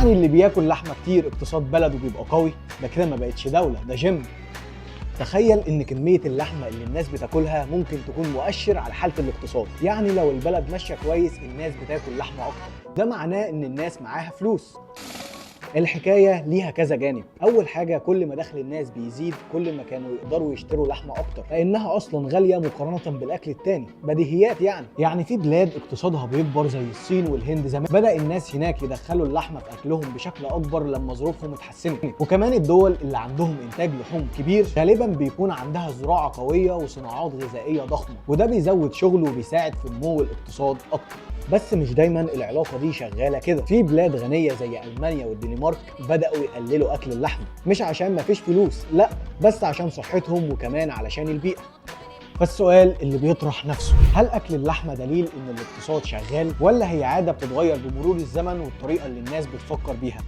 يعني اللي بياكل لحمه كتير اقتصاد بلده بيبقى قوي؟ ده كده ما بقتش دولة، ده جيم. تخيل ان كمية اللحمة اللي الناس بتاكلها ممكن تكون مؤشر على حالة الاقتصاد. يعني لو البلد ماشية كويس الناس بتاكل لحمة اكتر، ده معناه ان الناس معاها فلوس. الحكاية ليها كذا جانب. أول حاجة، كل ما دخل الناس بيزيد كل ما كانوا يقدروا يشتروا لحمة أكتر، لأنها أصلا غالية مقارنة بالأكل التاني، بديهيات يعني. يعني في بلاد اقتصادها بيكبر زي الصين والهند، زمان بدأ الناس هناك يدخلوا اللحمة في أكلهم بشكل أكبر لما ظروفهم اتحسنت. وكمان الدول اللي عندهم إنتاج لحوم كبير غالبا بيكون عندها زراعة قوية وصناعات غذائية ضخمة، وده بيزود شغل وبيساعد في نمو الاقتصاد أكتر. بس مش دايما العلاقة دي شغالة كده. في بلاد غنية زي ألمانيا والدنمارك بدأوا يقللوا أكل اللحمة، مش عشان مفيش فلوس، لا، بس عشان صحتهم وكمان علشان البيئة. فالسؤال اللي بيطرح نفسه، هل أكل اللحمة دليل إن الاقتصاد شغال، ولا هي عادة بتتغير بمرور الزمن والطريقة اللي الناس بتفكر بيها؟